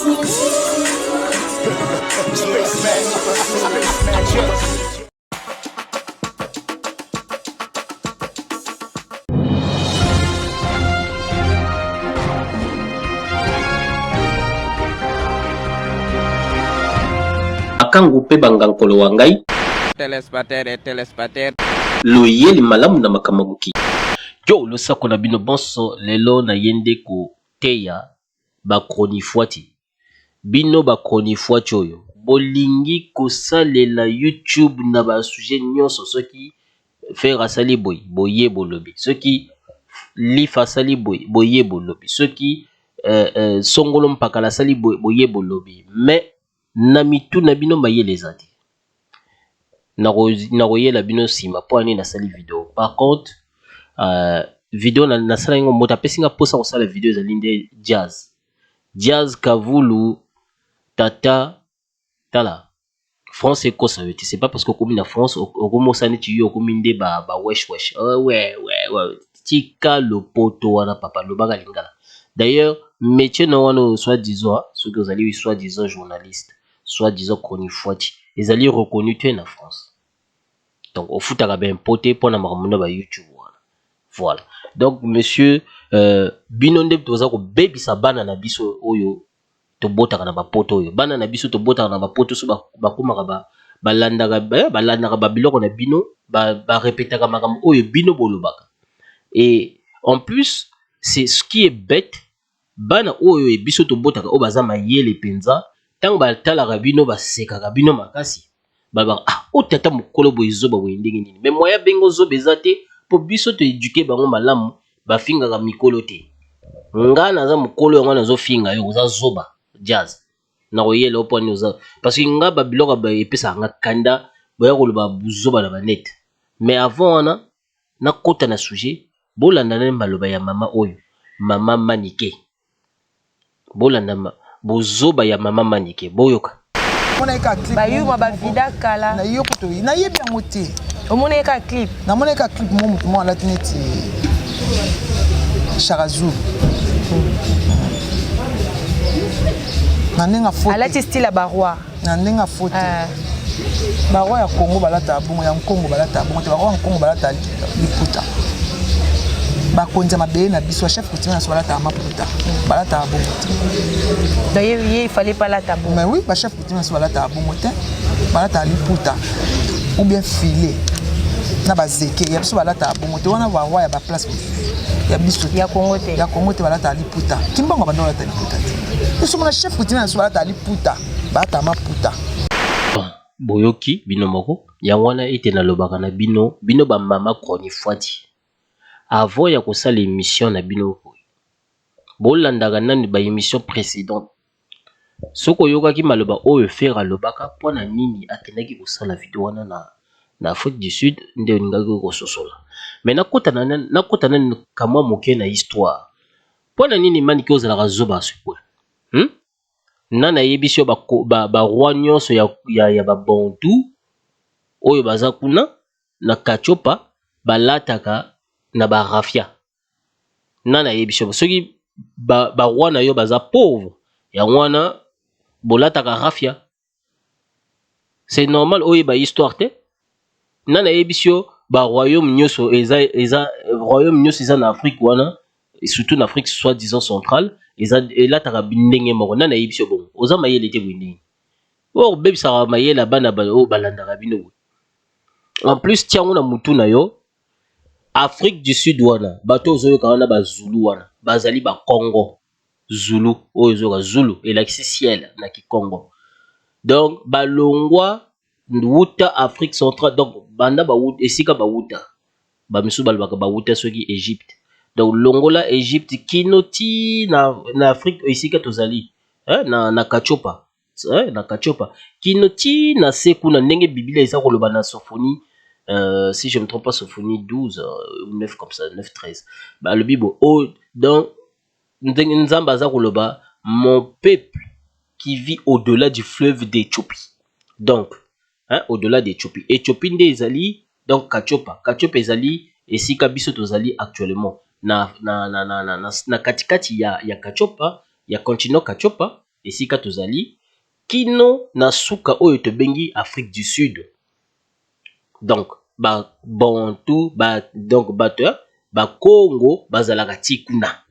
Makangu mpe bangankolo wa ngai. Telespectateur et telespectateur. Loyeli malamu na makambo ya mokili. Yo losako na bino bonso lelo na ye nde koteya ba chronifuati Bino ba chronifuati oyo bolingi kosalela YouTube na ba sujet nionso soki ferre asali boye boye bolobi soki lifa asali boye boye bolobi soki songolo mpakala asali boye boye bolobi mais na mitu na bino mayele eza te nakoyela bino nsima mpo nini nasali video par contre video nasala yango moto apesi nga mposa kosala video ezali nde jazz Jazz kavulu tata tala France ekosa yo te c'est pas parce que okomi na France okomi osala neti yo okomi nde ba ba wesh wesh oh, we we we tika lopoto wana papa lobaka lingala d'ailleurs métier na wana soit disant soki ozali soit disant journaliste soit disant chronifuati ezali reconnu te na France donc ofutaka ba impôt te mpona makambo na ba YouTube wana voilà donc monsieur euh, bino nde toza kobebisa bana na biso oyo tobotaka na bapoto oyo bana na biso tobotaka na bapoto so bakomaka ba, balandaka eh, balandaka babiloko na bino barepetaka ba makambo oyo bino bolobaka et en plus c'est ce qui est bête Bana oyo biso tobotaka oyo baza mayele penza tango batalaka bino basekaka bino makasi balobaka ah oyo tata mokolo boye zoba boye ndenge nini mais moyen abenga yo zoba eza te po biso to eduquer bango malamu bafingaka mikolo te nga naza mokolo yango nazo finga yo oza zoba jazz nakoyela yo po nini oza parce que nga ba biloko epesaka nga kanda boya koloba buzoba na ba net mais avant wana nakota na sujet bolanda nanu maloba ya mama oyo mama manike bolanda bozoba ya mama manike boyoka. Ba yuma ba vida kala. Na yo kutu nayebi yango te. Omonaki kaka clip? Namonaki kaka clip mo moto moko alati neti Shaka Zulu. Na ndenge afo. Alati style ya ba roi. Na ndenge afo te. Eh. Ba roi ya Congo balataka bongo, ya Nkongo balataka bongo te. Ba roi ya Nkongo balataka liputa. Bakonzi ya mabele na biso, ba chef coutumier na biso balataka maputa, balataka bongo te. Donc ye il fallait pas lata bongo. Mais oui, ba chef coutumier na biso balataka bongo te. Balataka liputa ou bien filet na bazeke ya biso balataka bongo te. Wana ba roi ya ba place mosusu ya biso te. Ya Congo te. Ya Congo te balataka liputa. Kimbangu abanda kolata liputa te. Biso mona chef coutumier na biso balataka liputa. Bata maputa. Bon boyoki bino moko yango wana ete nalobaka na bino bino ba mama chronifuati avant ya kosala emission na bino boye bolandaka nanu ba emission precedente soki oyokaki maloba oyo ferre alobaka pona nini akendaki kosala video wana na na Afrique du Sud nde olingaki kososola mais nakota nakota nanu kamwa moke na histoire pona nini manike ozalaka zoba à ce point hum? Nani ayebisi yo ba roi nionso ya ba bantou oyo baza kuna na katiopa balataka na ba rafia? Nani ayebisi yo? Soki ba roi na yo baza pauvre yango wana bolataka rafia. C'est normal oyeba histoire te? Nani ayebisi yo ba royaume nyoso eza eza royaume nyoso eza na Afrique wana surtout na Afrique soit disant centrale eza elataka ndenge moko nani ayebisi yo bongo? Oza mayele te boye ndenge oyo obebisaka mayele ya bana oyo balandaka bino boye. En plus tia yango na mutu na yo Afrique du Sud wana bato ozoyoka wana ba Zulu wana bazali ba Kongo. Zulu oyo ozoyoka Zulu elakisi ciel na kikongo donc balongwa wuta Afrique centrale donc banda ba esika bawuta ba misusu balobaka bawuta soki Egypte donc longola Egypte kino ti na, na Afrique esika tozali eh, na, na Katiopa eh, na Katiopa kino ti na se kuna ndenge Biblia eza koloba na Sophonie euh, si je me trompe pas Sophonie 12 euh, ou 9 comme ça 9 13 balobi bo oh, donc Ndenge Nzambe aza koloba mon peuple qui vit au delà du fleuve d'Ethiopie. Donc, hein, au delà d'Ethiopie. Ethiopie nde ezali donc Katiopa. Katiopa ezali esika biso tozali actuellement na na na na na, na, na katikati ya ya Katiopa, ya continent Katiopa. esika tozali kino na suka oyo tobengi Afrique du Sud. Donc ba bantu ba donc bato ya bakongo bazalaka ti kuna.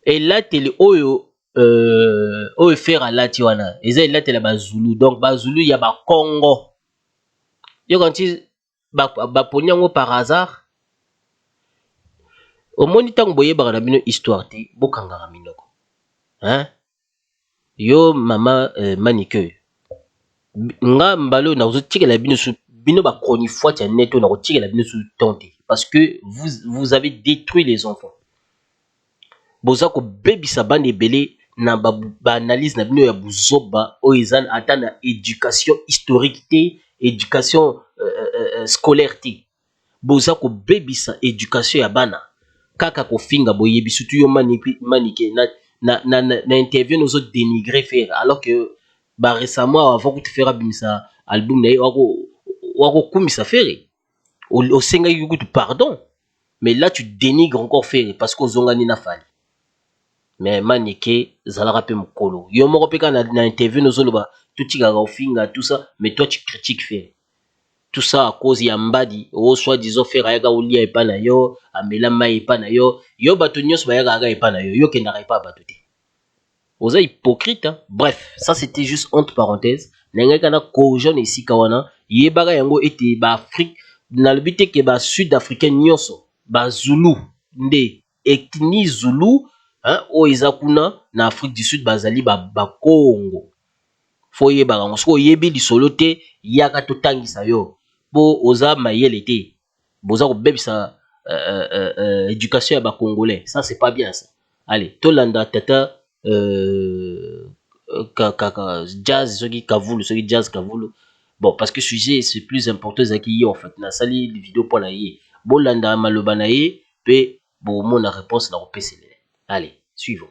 Elateli oyo euh, oyo Ferre alati wana eza elateli ya ba Zulu donc ba Zulu ya ba Kongo. Yoka nti baponi yango par hasard? Omoni ntango boyebaka na bino histoire te bokangaka minoko hein? Yo mama euh, Manike nga mbala oyo nakozotikela bino su bino ba chronifuati ya net oyo nakotikela bino su temps te parce que vous, vous avez détruit les enfants. Boza kobebisa bana ebele na ba ba analyse na bino ya buzoba oyo eza ata na education historique te, education scolaire te. Boza kobebisa education ya bana kaka kofinga boyebi surtout yo Manike na na na, na interview ozo denigrer Ferre alors que ba récemment avant kutu Ferre abimisa album na ye wako wakokumisa Ferre osengaki kutu pardon. Mais là tu denigres encore Ferre parce que ozongani na Fally. Mais Manike zalaka pe mukolo. Yo moko pe kaka na, na interview nozoloba totikaka kofinga tout ça, mais toi tu critiques Ferre. Tout ça à cause ya mbadi o soit disant Ferre ayaka kolia epa na yo, amela mayi epa na yo. Yo bato nyonso bayaka kaka epa na yo, yo okendaka epa bato te. Oza hypocrite hein? Bref, ça c'était juste entre parenthèses. Nalingaki kaka na corriger na esika wana, yebaka yango ete ba Afrique nalobi te ke ba sud africain nyonso ba Zulu nde ethnie Zulu hein, oyo eza kuna na Afrique du Sud bazali ba bakongo. Faut oyebaka yango. Soki oyebi lisolo te, yaka totangisa yo po oza mayele te. Boza kobebisa euh, euh, euh, éducation ya ba congolais. Ça c'est pas bien ça. Allez, tolanda tata euh, ka, ka, ka, jazz soki kavulu soki jazz kavulu. Bon, parce que sujet c'est plus important ezalaki ye en fait. Nasali vidéo mpo na ye. Bolanda maloba na ye pe bomona réponse na kopesela. Allez, suivons.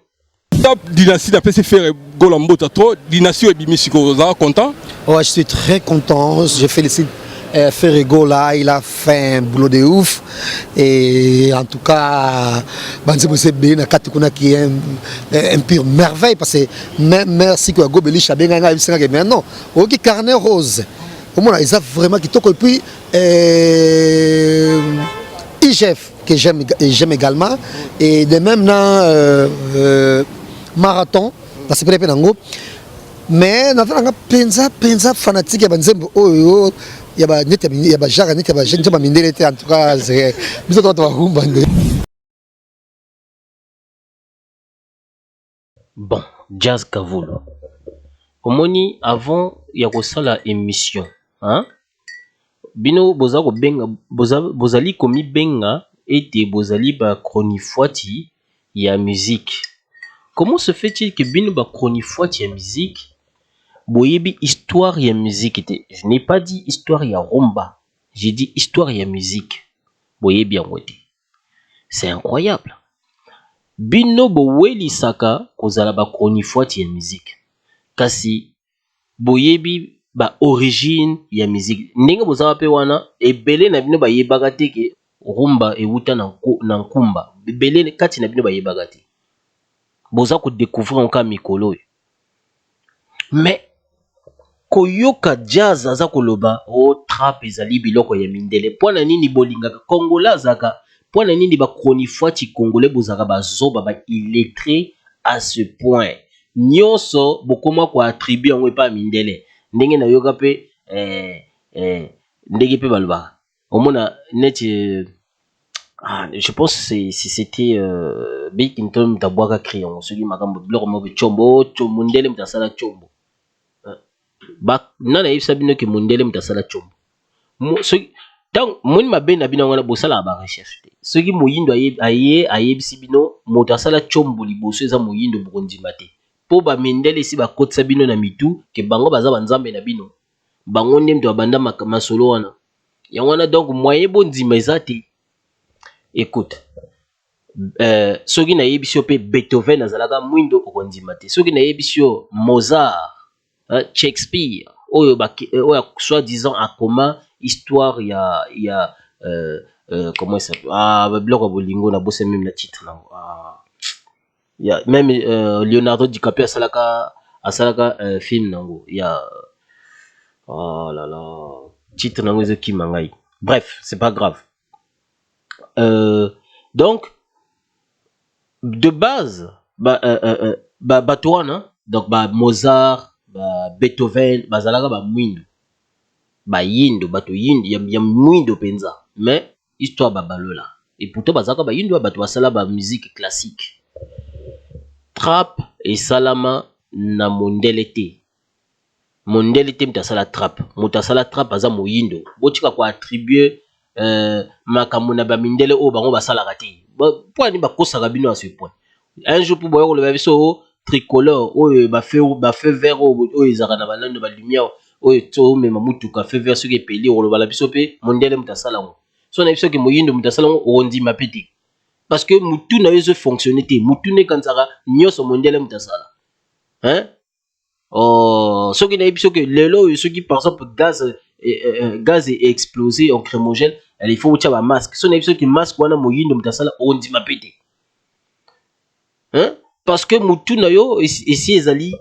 Top dynastie napesi Ferre Gola mbota trop dynastie oyo ebimi sikoyo ozala content? Ouais, je suis très content. Je félicite Ferre Gola, il a fait un boulot de ouf. Et en tout cas, banzembo eza ebele na kati kuna qui est un, un pure merveille parce que merci ko Gobeli Chabenga ngai bisanga mais non, oki carnet rose. Omona eza vraiment kitoko et puis IGF que j'aime j'aime également et de même na euh, euh, marathon nasepeli mpe nango mais naza nanga mpenza mpenza fanatique ya banzembo oyo ya ba neti ya ba genre neti ya ba jeune ba mindele te en tout cas biso to barumba nde. Bon jazz kavulu omoni avant ya kosala emission hein bino boza kobenga boza bozali komibenga ete bozali ba chronifuati ya musique comment se fait-il que bino ba chronifuati ya musique boyebi histoire ya musique te je n'ai pas dit histoire ya rumba j'ai dit histoire ya musique boyebi yango te c'est incroyable bino bowelisaka kozala ba chronifuati ya musique kasi boyebi ba origine ya musique ndenge bozaka pe wana ebele na bino bayebaka te ke rumba ewuta na, na nkumba ebele kati na bino bayebaka te boza ko découvrir yango kaka mikolo oyo mais koyoka jazz aza koloba o oh, trap ezali biloko ya mindele mpo na nini bolingaka congolais azalaka mpo na nini ba chronifuati congolais bozalaka bazoba ba illettré à ce point nyonso bokoma ko attribue yango epai ya mindele ndenge nayoka mpe eh, eh, ndenge mpe balobaka omona neti ah, je pense c'est c'était euh, Bill Clinton moto abwaka cri yango soki makambo biloko moko tshombo mondele moto asala tshombo ba nani ayebisa bino ke mondele moto asala tshombo soki ntango moni mabe na bino yango wana bosalaka ba recherche te soki moyindo aye ayebisi bino moto asala tshombo liboso eza moyindo bokondima te mpo bamindele esi bakotisa bino na mitu ke bango baza banzambe na bino bango nde moto babanda masolo wana yango wana donc moyen bondima eza te. Écoute euh, soki nayebisi yo mpe Beethoven azalaka mwindo okondima te soki nayebisi yo Mozart hein, Shakespeare oyo oyo soit disant akoma histoire ya ya euh, euh, comment il s'appelle ah biloko ya bolingo nabosani meme na titre nango ah. Ya même Leonardo DiCaprio asalaka asalaka film nango ya, oh là là, titre nango ezokima ngai. Bref, c'est pas grave. Donc de base ba bato wana, donc ba Mozart, ba Beethoven, bazalaka bamwindo, bayindo, bato yindo ya mwindo mpenza, mais histoire babalola. Et pourtant bazalaka bayindo ya bato basala bamusique classique. Trap esalama na mondele te, mondele te moto asala trap. Moto asala trap aza moyindo. Botika koattribuer makambo na bamindele oyo bango basalaka te. Mpo ani bakosaka bino à ce point? Un jour mpo boya koloba biso tricolore oyo, bafeu vert oyo ezalaka na banani, balumière oyo tomema mutuka, feu vert soki epeli, okoloba na biso mpe mondele moto asala yango. So na biso soki moyindo moto asala yango, okondima mpe te, parce que mutu na yo ezofonctionne te. Mutu nde ekanisaka nyonso mondele moto asala, hein? Oh, soki nayebi soki lelo oyo, soki par exemple gaz explosé lacrymogène, il faut otia bamasque. So nayebi soki masque wana moyindo moto asala, okondima mpe te, hein? Parce que mutu na yo esi ezali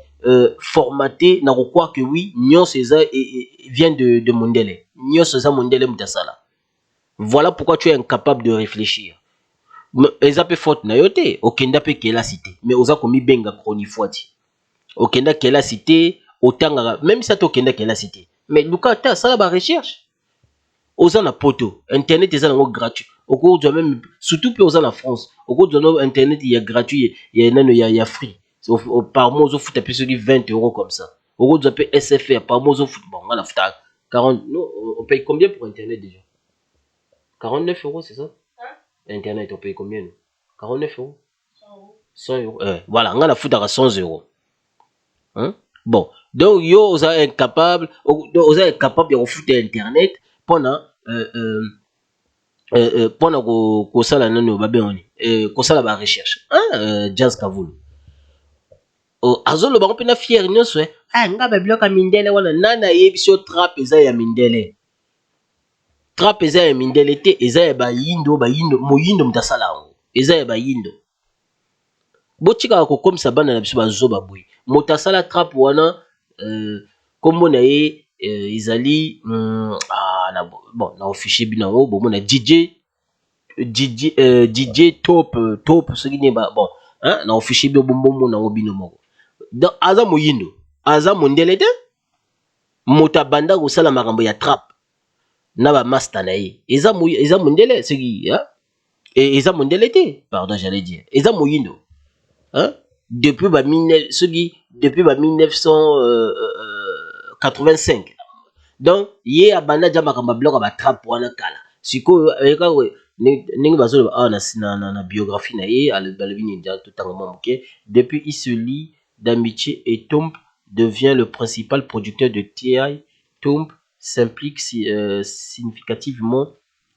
formaté na kocroire que oui, nyonso eza vient de mondele, nyonso eza mondele moto asala. Voilà pourquoi tu es incapable de réfléchir. Eza mpe faute na yo te, okenda mpe kelasi te, mais oza komibenga chronifuati. Okenda kelasi te, otangaka même si ata okenda kelasi te, mais luka ata asala barecherche. Oza na poto, internet eza nango gratuit, okozwa même, surtout mpe oza na France, okozwa no internet ya gratuit, ya nano ya free. Par mois ozofuta mpe soki 20 € comme ça. Okozwa mpe SFR, par mois ozofuta, bon, nga nafuta 40, non, on paye combien pour internet déjà? 49 €, c'est ça, hein? Internet, on paye combien, nous? 49 €, 100 €, voilà, nga nafutaka 100 €, hein? Bon, donc yo oza incapable, oza incapable ya kofuta internet mpona mpona kosala nani, babengani, kosala barecherche, hein? Jazz Kavulu azoloba ngo mpe na fierté nyonso: ah, nga babiloko ya mindele wana. Nani ayebi yo trap eza ya mindele? Trap eza ya mindele te, eza ya bayindo. Bayindo, moyindo moto asala yango, eza ya bayindo. Botikaka kokomisa bana na biso bazoba boye. Moto asala trap wana, nkombo na ye ezali ah, bon, na offiche bino yango, bomona DJ Top Top, soki nini, bon, hein, na offiche bino, bomona yango bino moko. Donc aza moyindo, aza mondele te. Moto abanda kosala makambo ya trap na bamaster na ye eza mondele soki eza mondele te, pardon, j'allais dire eza moyindo, hein? Depuis ba soki depuis ba 1985. Donc ye abanda ja makambo ya biloko ya batrap wana kala. Sikoyo ndenge bazoloba awa na biographie na ye, balobi nini? Totanga mwa moke. Depuis, il se lie d'amitié et Tomp devient le principal producteur de T.I. Tomp s'implique significativement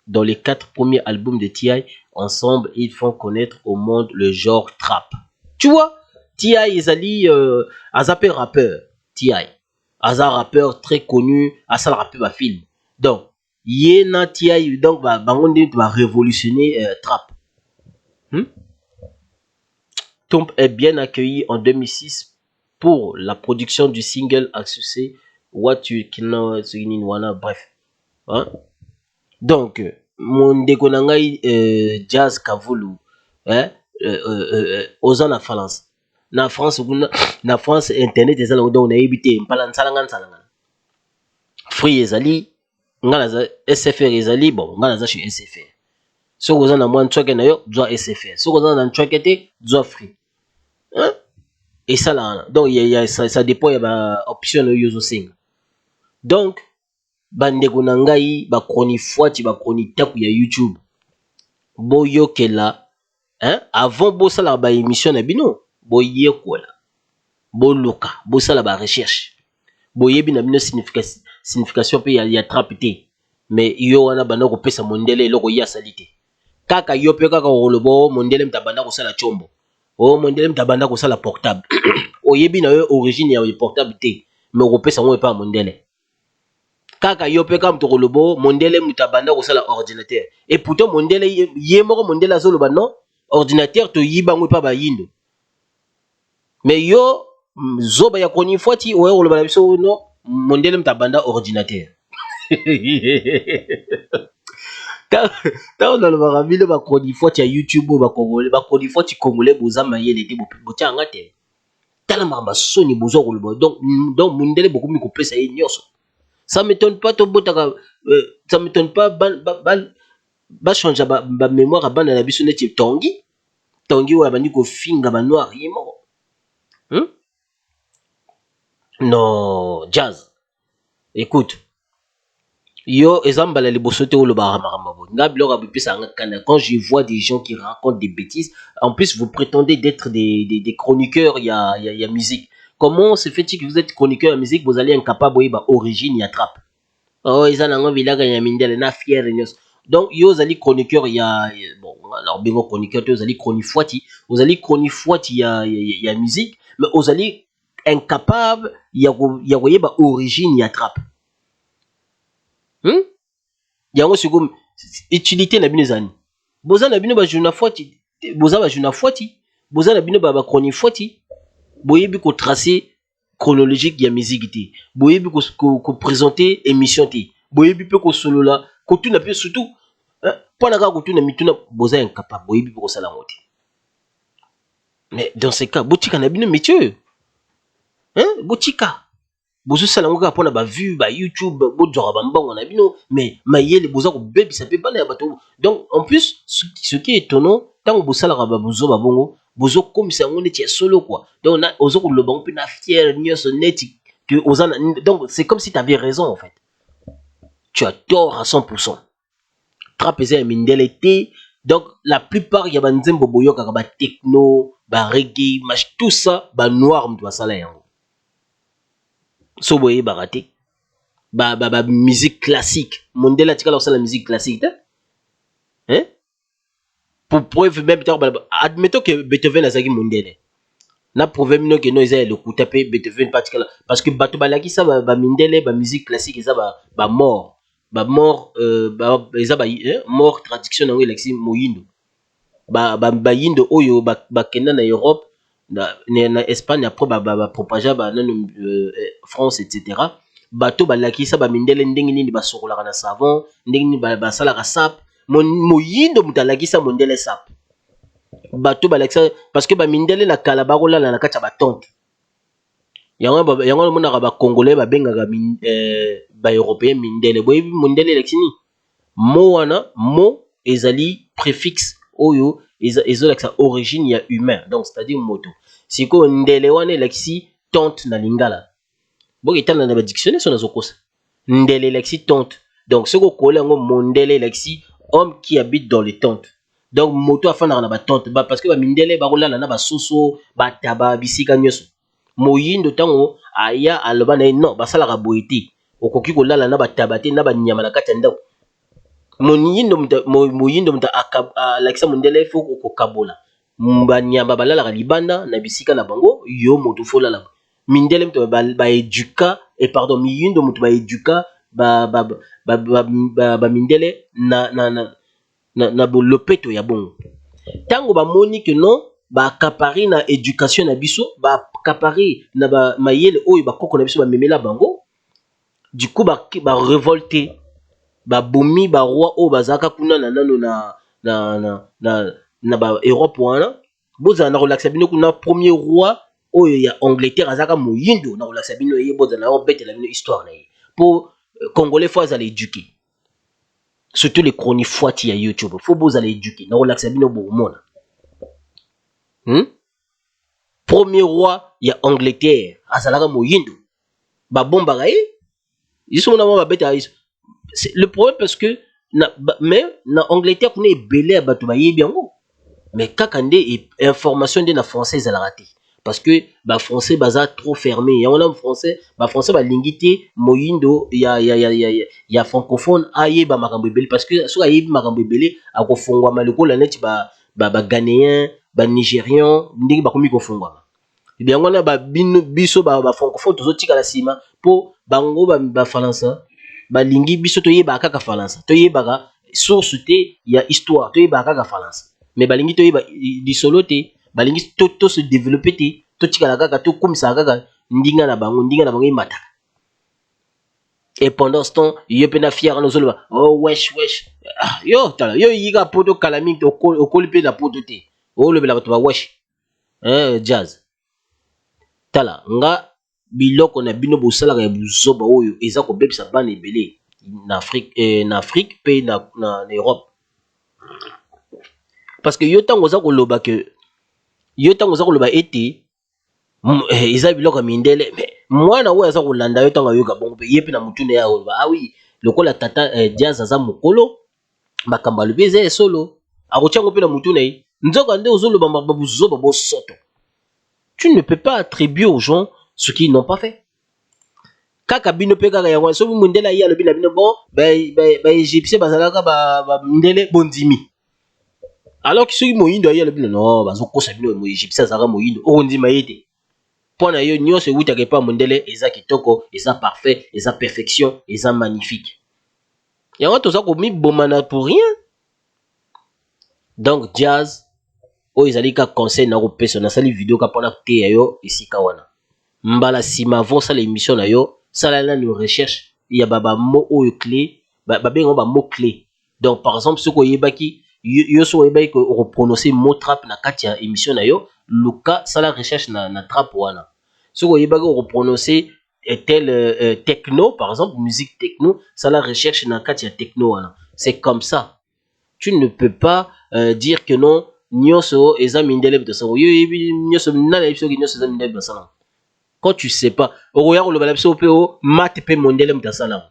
dans les quatre premiers albums de T.I. Ensemble, ils font connaître au monde le genre trap. Tu vois, T.I. ezali aza pe rappeur. T.I. aza rappeur très connu, asalaka mpe bafilm. Donc ye na T.I., donc bango nde barévolutionner trap. Tomp est bien accueilli en 2006 pour la production du single à succès What You Can nini wana, bref, hein? Donc mon ndeko na ngai Jazz Kavulu, hein? Oza na France, na France kuna, na France internet eza nango, donc nayebi te mpala nsalanga nsalanga. Free ezali, nga naza SFR ezali, bon, nga naza chez SFR. Soki oza na mwa ntwake na yo, zwa SFR. Soki oza na ntwake te, zwa free, hein? Esala wana, donc ya, ça dépend ya baoption oyo ozosenga. Donc bandeko na ngai bachronifuati, bachroni-taku ya YouTube, boyokela, hein? Avant bosalaka baémission na bino, boyekola, boluka, bosala barecherche. Boyebi na bino signification mpe ya trap te, mais yo wana banda kopesa mondele eloko ye asali te. Kaka yo mpe kaka koloba o mondele moto abanda kosala tshombo, o mondele moto abanda kosala portable. Oyebi na yo origine ya portable te, mais okopesa yango epa ya mondele. Kaka yo mpe kaka moto koloba o mondele moto abanda kosala ordinateur. Et pourtant mondele ye moko, mondele azoloba non, ordinateur toyiba yango epa bayindo. Mais yo zoba ya chronifuati oya koloba na biso no mondele moto abanda ordinateur. Ntango nalobaka bino ba chronifuati ya YouTube oyo ba congolais, ba chronifuati congolais boza mayele te, botia yanga te. Tala makambo ya soni bozwa koloba. Donc, donc mondele bokomi kopesa ye nyonso. Ça m'étonne pas tobotaka, ça m'étonne pas ba, ba, ba, ba changer ba, ba mémoire ya bana na biso neti Tanguy. Tanguy oyo abandi kofinga ba noir ye moko. Non, Jazz. Écoute. Yo eza mbala liboso te olobaka makambo boye. Nga biloko ya bopesaka nga kanda. Quand je vois des gens qui racontent des bêtises, en plus vous prétendez d'être des chroniqueurs ya musique. Comment se fait-il que vous êtes chroniqueur ya musique, vous allez incapable boyeba origine ya trap? Oh, eza nango bilaka ya mindele na fier nyonso. Donc yo ozali chroniqueur ya, bon, alors bengo chroniqueur te, ozali chronifuati, ozali chronifuati ya musique, mais ozali incapable ya koyeba origine ya trap. Yango sikoyo utilité na bino ezali. Boza na bino ba journafuati, boza ba journafuati, boza na bino ba chronifuati, boyebi ko tracer chronologique ya musique te, boyebi ko présenter émission te, boyebi pe kosolola, kotuna pe surtout, mpona kaka kotuna mituna, boza incapable, boyebi pe kosala yango te. Mais dans ce cas, botika na bino métier oyo. Hein? Botika. Bozosala yango kaka mpona ba vue, ba YouTube, bozwaka ba mbongo na bino, mais mayele boza kobebisa pe bana ya bato. Donc en plus, ce qui est étonnant, ntango bosalaka ba bozoba bongo, bozokomisa yango neti ya solo quoi. Donc na ozo koloba yango mpe na fier nyonso neti que oza na, donc c'est comme si t'avais raison en fait. Tu as tort à 100%. Trap eza ya mindele te. Donc la plupart ya ba nzembo boyokaka ba techno, ba reggae, mach, tout ça ba noir moto basala yango. So boyebaka te. Ba musique classique. Mondele atikala kosala musique classique te. Hein? Pour preuve même temps, admettons que Beethoven azalaki mondele. Na prouver bino que non eza ya lokuta pe Beethoven patikala parce que bato balakisa ba mindele ba musique classique eza ba mort. Ba mort, ba, eza ba, hein, mort traduction nango elakisi moyindo. Ba yindo oyo ba kenda na Europe, na Espagne après ba propager ba nano, France et cetera. Bato balakisa ba mindele ndenge nini basokolaka na savon, ndenge nini basalaka sap. Moyindo moto alakisa mondele sap. Bato balakisa parce que ba mindele na kala bakolala na kati ya ba tente. Yango omonaka ba congolais babengaka ba européen mindele. Boyebi mondele elakisi nini? Mot wana, mot ezali préfixe oyo ezolakisa origine ya humain, donc c'est-à-dire moto. Sikoyo ndele wana elakisi tente na lingala. Boke etala na ba dictionnaire so nazokosa. Ndele elakisi tente. Donc soki okola yango mondele elakisi homme qui habite dans les tentes. Donc moto afandaka na ba tente, parce que ba mindele bakolala na ba soso, ba taba, bisika nyonso. Moyindo ntango aya aloba na ye non, basalaka boye te. Okoki kolala na ba taba te, na ba nyama na kati ya ndako. Moyindo moto alakisa mondele fo kokabola. Ba nyama balalaka libanda na bisika na bango, yo moto fo lala. Mindele moto ba éduqua, et pardon, miyindo moto ba éduqua, ba mindele na bolopeto ya bongo. Tango bamoni que non, ba accaparer na éducation na biso, ba accaparer na ba mayele oyo bakoko na biso ba memela bango, du coup ba révolter, ba bomi ba roi oyo bazalaka kuna na nano na ba Europe wana. Bozala na kolakisa bino kuna premier roi oyo ya Angleterre azalaka moyindo, na kolakisa bino ye, bozala na obetela bino histoire na ye. Po Congolais faut azala éduqué. Surtout les chronifuati ya YouTube, faut bozala éduqué, na kolakisa bino bokomona. Premier roi ya Angleterre azalaka moyindo. Babombaka ye. Ils sont na babeta ye. C'est le problème parce que na, ba, mais na Angleterre kuna ebele ya bato bayebi yango. Mais kaka nde information nde na français ezalaka te. Parce que ba français baza trop fermé. Yango na français, ba français balingi te moyindo ya francophone ayeba makambo ebele parce que soki ayebi makambo ebele akofongwama lokola neti ba Ghanéen, ba Nigérian ndenge bakomi kofongwama. Yango wana ba bino biso ba francophone tozotikala nsima po bango ba falansa balingi biso toyebaka kaka falansa, toyebaka source te ya histoire, toyebaka kaka falansa. Mais balingi toyeba lisolo te, balingi to se développer te, Totikala kaka tokumisaka kaka ndinga na bango, ndinga na bango emataka. Et pendant ce temps, yo pe na fier wana ozoloba oh wesh wesh. Ah, yo tala, yo yika poto kala mingi okoli pe na poto te. Olobela bato ba wesh. Eh jazz. Tala nga biloko na bino bosalaka ya buzoba oyo eza kobebisa bana ebele na Afrique, eh, na Afrique pe na, na, na Europe. Parce que yo tango oza koloba que yo tango oza koloba ete eh, eza biloko ya mindele mais mwana oyo aza kolanda yo ntango ayoka bongo mpe ye mpe na motu na ye akoloba ah oui lokola tata eh, Jazz aza mokolo makambo alobi eza ya solo akotia yango mpe na motu na ye nzoka nde ozoloba makambo buzoba bosoto. Tu ne peux pas attribuer aux gens ce qu'ils n'ont pas fait. Kaka bino mpe kaka yango soki mondele aye alobi na bino bon baégyptien ba, ba bazalaka bamindele ba bondimi alors que soki moyindo aye alobi no bazokosa bino moégyptien azalaka moyindo okondima ye te mpo na yo nyonso ewutaka epa mondele eza kitoko eza parfait eza perfection eza magnifique yango toza komibomana pour rien. Donc jazz oyo ezali ka conseil na kopesa nasali video ka mpona koteya yo esika wana mbala nsima avant osala émission na yo sala nanu recherche ya ba ba mots oyo clé babenga ba mots clé. Donc par exemple soki oyebaki yo soki oyebaki ko prononcer mot trap na kati ya émission na yo luka sala recherche na, na trap wana. Soki oyebaki oko prononcer tel euh, techno par exemple musique techno sala recherche na kati ya techno wana. C'est comme ça. Tu ne peux pas euh, dire que non nyonso eza mindele bato yo oyebi nyonso nani ayebi soki nyonso eza mindele basala. Quand tu sais pas okoya koloba na biso mpe o mate mpe mondele moto asala yango.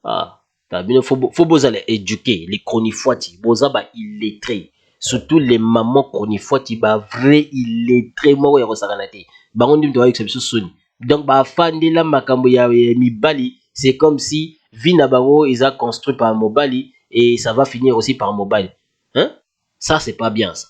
Ah, ta bino faut bozala éduqué les chronifuati boza ba illettrés surtout les mamans chronifuati ba vrai illettré moko ya kosakana te bango nde moto bayokisa biso soni. Donc bafandela makambo ya, ya mibali c'est comme si vie na bango eza construit par mobali et ça va finir aussi par mobali hein? Ça c'est pas bien ça.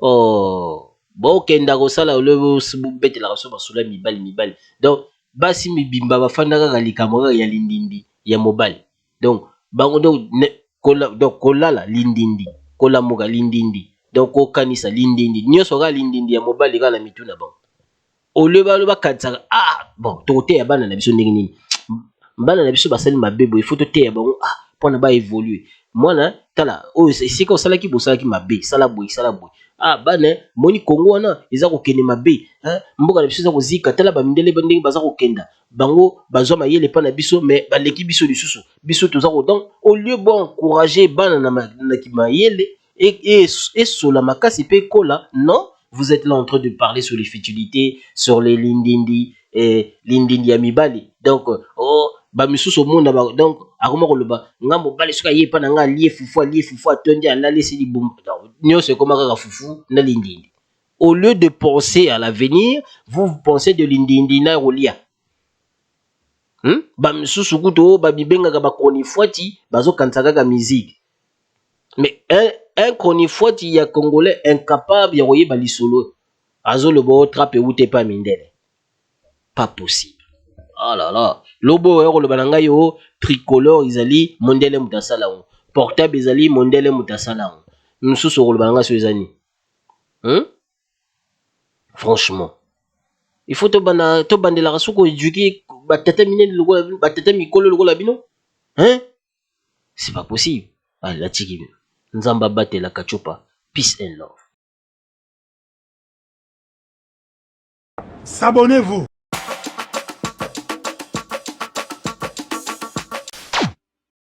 Oh bokenda kosala bobetelaka biso masolo ya mibali mibali donc basi mibimba bafanda kaka likambo kaka ya lindindi ya mobali donc bango donc, ne, kola, donc kolala lindindi kolamuka lindindi donc kokanisa lindindi nyonso kaka lindindi ya mobali kaka na mitu na bango au lieu balo bakanisaka ah bon tokoteya bana na biso ndenge nini bana na biso basali mabe boye faut toteya bango ah mpona ba évoluer mwana tala oyo esika osalaki bosalaki mabe sala boye sala boye ah bana moni Kongo wana eza kokende mabe mboka na biso eza kozika tala bamindele ndenge baza kokenda bango bazwa mayele epa na biso mais baleki biso lisusu biso toza ko donc au lieu bo encourager bana na, na kimayele esola makasi mpe ekola non vous êtes là en train de parler sur les futilités sur les lindindi eh, lindindi ya mibali donc oh bamisusu omona ba, donc akoma koloba nga mobali soki aye epa na nga alie fufu alie fufu atondi alali esili bum donc nyonso ekoma kaka fufu na lindindi. Au lieu de penser à l'avenir vous vous pensez de lindindi na kolia hmm? Bamisusu kutu oyo babibengaka bachronifuati bazokanisa kaka musique mais un chronifuati ya congolais incapable ya koyeba lisolo azoloba o trape euta epa mindele pas possible. Oh là là lobo oyo koloba na ngai o tricolore ezali mondele moto asala yango portable ezali mondele moto asala yango mosusu okoloba na ngai so eza nini hmm? Franchement il faut tobanda tobandelaka soki oéduquer batata minene lokola bino batata mikolo lokola bino hein? C'est pas possible. Allez natiki bino nzambe abatela Kachopa peace and love. S'abonnez-vous.